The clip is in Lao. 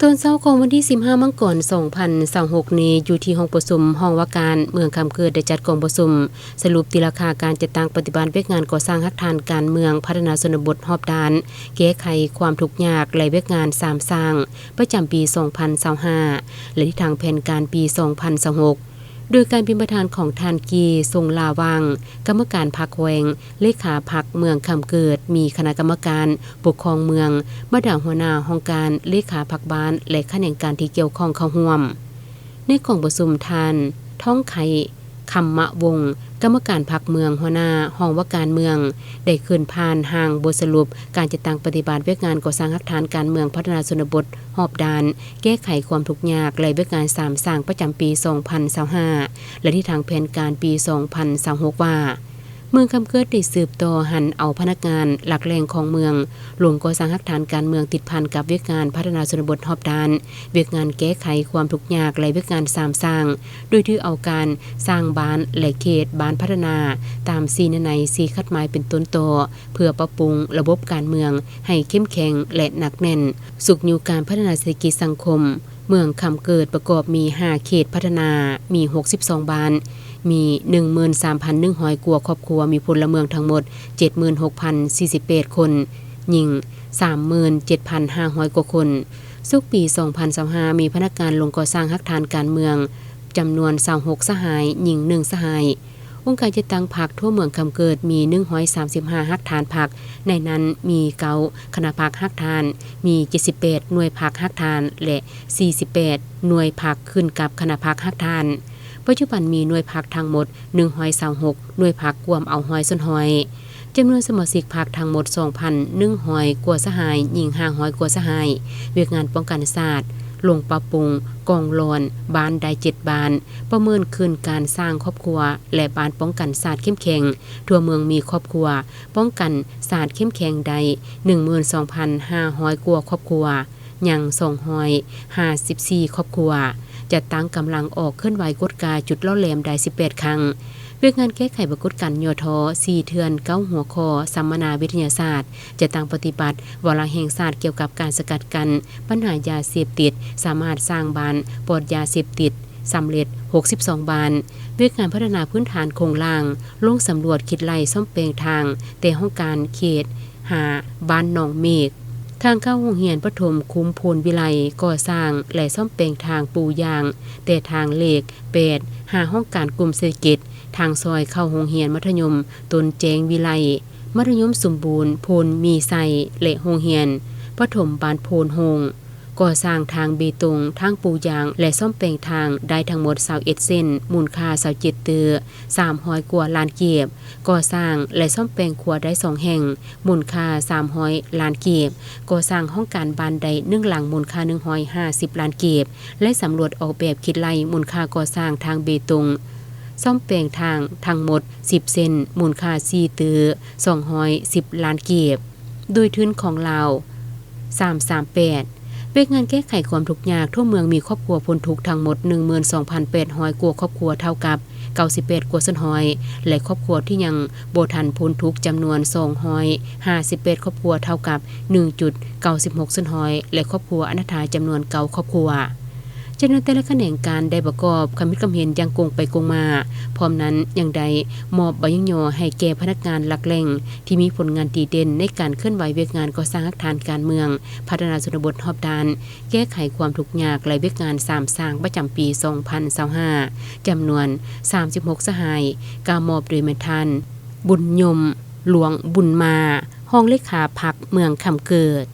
ຕອນເຊົ້າຂອງວັນທີສິບຫ້າ ມັງກອນ ສອງພັນຊາວຫົກນີ້ ຢູ່ທີ່ຫ້ອງປະຊຸມຫ້ອງວ່າການເມືອງຄຳເກີດ ໄດ້ຈັດກອງປະຊຸມສະຫຼຸບຕີລາຄາການຈັດຕັ້ງປະຕິບັດວຽກງານກໍ່ສ້າງຮາກຖານການເມືອງ ພັດທະນາຊົນນະບົດຮອບດ້ານ, ແກ້ໄຂຄວາມທຸກຍາກ ແລະ ວຽກງານສາມສ້າງ ປະຈຳປີສອງພັນຊາວຫ້າ ແລະ ທິດທາງແຜນການປີສອງພັນຊາວຫົກ ໂດຍການເປັນປະທານຂອງທ່ານ ກີ່ ຊົງລາຫວ່າງ ກຳມະການພັກແຂວງ, ເລຂາພັກເມືອງຄຳເກີດ, ມີຄະນະກຳມະການປົກຄອງເມືອງ, ບັນດາຫົວໜ້າຫ້ອງການ, ເລຂາພັກບ້ານ ແລະ ຂະແໜງການທີ່ກ່ຽວຂ້ອງເຂົ້າຮ່ວມ. ໃນກອງປະຊຸມ, ທ່ານ ທອງໄຄ ຄຳມະວົງ ກຳມະການພັກເມືອງ, ຫົວໜ້າຫ້ອງວ່າການເມືອງ ໄດ້ຂຶ້ນຜ່ານຮ່າງບົດສະຫຼຸບການຈັດຕັ້ງປະຕິບັດວຽກງານກໍ່ສ້າງຮາກຖານການເມືອງ ພັດທະນາຊົນນະບົດຮອບດ້ານ, ແກ້ໄຂຄວາມທຸກຍາກ ແລະ ວຽກງານສາມສ້າງປະຈຳປີສອງພັນຊາວຫ້າ ແລະ ທິດທາງແຜນການປີສອງພັນຊາວຫົກ ວ່າ ເມືອງຄຳເກີດໄດ້ສືບຕໍ່ຫັນເອົາພະນັກງານຫຼັກແຫຼ່ງຂອງເມືອງ ລົງກໍ່ສ້າງຮາກຖານການເມືອງຕິດພັນກັບວຽກງານພັດທະນາຊົນນະບົດຮອບດ້ານ, ວຽກງານແກ້ໄຂຄວາມທຸກຍາກ ແລະ ວຽກງານສາມສ້າງ, ໂດຍຖືເອົາການສ້າງບ້ານ ແລະ ເຂດບ້ານພັດທະນາຕາມສີ່ນິໄນ, ສີ່ຂັດໝາຍເປັນຕົ້ນຕໍ ເພື່ອປັບປຸງລະບົບການເມືອງໃຫ້ເຂັ້ມແຂງ ແລະ ໜັກແໜ້ນ, ຊຸກຍູ້ການພັດທະນາເສດຖະກິດສັງຄົມ. ເມືອງຄຳເກີດປະກອບມີຫ້າເຂດພັດທະນາ, ມີຫົກສິບສອງບ້ານ, ມີໜຶ່ງໝື່ນສາມພັນໜຶ່ງຮ້ອຍກວ່າຄອບຄົວ, ມີພົນລະເມືອງທັງໝົດເຈັດໝື່ນຫົກພັນສີ່ສິບແປດຄົນ, ຍິງສາມໝື່ນເຈັດພັນຫ້າຮ້ອຍກວ່າຄົນ. ສົກປີສອງພັນຊາວຫ້າ ມີພະນັກງານລົງກໍ່ສ້າງຮາກຖານການເມືອງຈຳນວນຊາວຫົກສະຫາຍ, ຍິງໜຶ່ງສະຫາຍ. ອົງການຈັດຕັ້ງພັກທົ່ວເມືອງຄຳເກີດມີໜຶ່ງຮ້ອຍສາມສິບຫ້າຮາກຖານພັກ, ໃນນັ້ນມີເກົ້າຄະນະພັກຮາກຖານ, ມີເຈັດສິບແປດໜ່ວຍພັກຮາກຖານ ແລະ ສີ່ສິບແປດໜ່ວຍພັກຂຶ້ນກັບຄະນະພັກຮາກຖານ. ປັດຈຸບັນມີໜ່ວຍພັກທັງໝົດໜຶ່ງຮ້ອຍຊາວຫົກໜ່ວຍພັກ, ກວມເອົາຮ້ອຍສ່ວນຮ້ອຍ. ຈຳນວນສະມາຊິກພັກທັງໝົດສອງພັນໜຶ່ງຮ້ອຍກວ່າສະຫາຍ, ຍິງຫ້າຮ້ອຍກວ່າສະຫາຍ. ວຽກງານປ້ອງກັນຊາດ, ລົງປັບປຸງກອງລອນບ້ານໄດ້ເຈັດບ້ານ, ປະເມີນຂຶ້ນການສ້າງຄອບຄົວ ແລະ ບ້ານປ້ອງກັນຊາດເຂັ້ມແຂງ. ທົ່ວເມືອງມີຄອບຄົວປ້ອງກັນຊາດເຂັ້ມແຂງໄດ້ໜຶ່ງໝື່ນສອງພັນຫ້າຮ້ອຍກວ່າຄອບຄົວ, ຍັງສອງຮ້ອຍຫ້າສິບສີ່ຄອບຄົວ. ຈັດຕັ້ງກຳລັງອອກເຄື່ອນໄຫວກວດກາຈຸດຫຼໍ່ແຫຼມໄດ້ສິບແປດຄັ້ງ. ວຽກງານແກ້ໄຂປາກົດການຫຍໍ້ທໍ້ສີ່ເທື່ອນ, ເກົ້າຫົວຂໍ້, ສຳມະນາວິທະຍາສາດ, ຈັດຕັ້ງປະຕິບັດວາລະແຫ່ງຊາດກ່ຽວກັບການສະກັດກັ້ນບັນຫາຢາເສບຕິດ, ສາມາດສ້າງບ້ານປອດຢາເສບຕິດສຳເລັດຫົກສິບສອງບ້ານ. ວຽກງານພັດທະນາພື້ນຖານໂຄງລ່າງ, ລົງສຳຫຼວດ, ຄິດໄລ່, ສ້ອມແປງທາງແຕ່ຫ້ອງການເຂດ ຫາບ້ານໜອງເມກ, ທາງເຂົ້າໂຮງຮຽນປະຖົມຄຸ້ມໂພນວິໄລ, ກໍ່ສ້າງ ແລະ ສ້ອມແປງທາງປູຢາງແຕ່ທາງເລກແປດ ຫາຫ້ອງການກຸ່ມເສດຖະກິດ, ທາງຊອຍເຂົ້າໂຮງຮຽນມັດທະຍົມຕົ້ນແຈ້ງວິໄລ, ມັດທະຍົມສົມບູນໂພນມີໄຊ ແລະ ໂຮງຮຽນປະຖົມບ້ານໂພນໂຮງ, ກໍ່ສ້າງທາງເບຕົງ, ທາງປູຢາງ ແລະ ສ້ອມແປງທາງໄດ້ທັງໝົດຊາວເອັດເສັ້ນ, ມູນຄ່າຊາວເຈັດຕື້ສາມຮ້ອຍກວ່າລ້ານກີບ. ກໍ່ສ້າງ ແລະ ສ້ອມແປງຂົວໄດ້ສອງແຫ່ງ, ມູນຄ່າສາມຮ້ອຍລ້ານກີບ. ກໍ່ສ້າງຫ້ອງການບ້ານໄດ້ໜຶ່ງຫຼັງ, ມູນຄ່າໜຶ່ງຮ້ອຍຫ້າສິບລ້ານກີບ ແລະ ສຳຫຼວດອອກແບບຄິດໄລ່ມູນຄ່າກໍ່ສ້າງທາງເບຕົງ, ສ້ອມແປງທາງທັງໝົດສິບເສັ້ນ, ມູນຄ່າສີ່ຕື້ສອງຮ້ອຍສິບລ້ານກີບ ໂດຍທຶນຂອງລາວ ສາມສາມແປດ. ວຽກງານແກ້ໄຂຄວາມທຸກຍາກ, ທົ່ວເມືອງມີຄອບຄົວພົ້ນທຸກທັງໝົດໜຶ່ງໝື່ນສອງພັນແປດຮ້ອຍກວ່າຄອບຄົວ, ເທົ່າກັບເກົ້າສິບແປດກວ່າສ່ວນຮ້ອຍ ແລະ ຄອບຄົວທີ່ຍັງບໍ່ທັນພົ້ນທຸກຈຳນວນສອງຮ້ອຍຫ້າສິບແປດຄອບຄົວ, ເທົ່າກັບໜຶ່ງຈຸດເກົ້າສິບຫົກສ່ວນຮ້ອຍ ແລະ ຄອບຄົວອະນາຖາຈຳນວນເກົ້າຄອບຄົວ. ເຈົ້າໜ້າທີ່ແຕ່ລະຂະແໜງການໄດ້ປະກອບຄຳຄິດຄຳເຫັນຢ່າງກົງໄປກົງມາ, ພ້ອມນັ້ນຍັງໄດ້ມອບໃບຍ້ອງຍໍໃຫ້ແກ່ພະນັກງານຫຼັກແຫຼ່ງທີ່ມີຜົນງານດີເດັ່ນໃນການເຄື່ອນໄຫວວຽກງານກໍ່ສ້າງຮາກຖານການເມືອງ, ພັດທະນາຊົນນະບົດຮອບດ້ານ, ແກ້ໄຂຄວາມທຸກຍາກ ແລະ ວຽກງານສາມສ້າງປະຈຳປີສອງພັນຊາວຫ້າ ຈຳນວນສາມສິບຫົກສະຫາຍ, ກ່າວມອບໂດຍແມ່ນທ່ານ ບຸນຍົມ ຫຼວງບຸນມາ, ຮອງເລຂາພັກເມືອງຄຳເກີດ.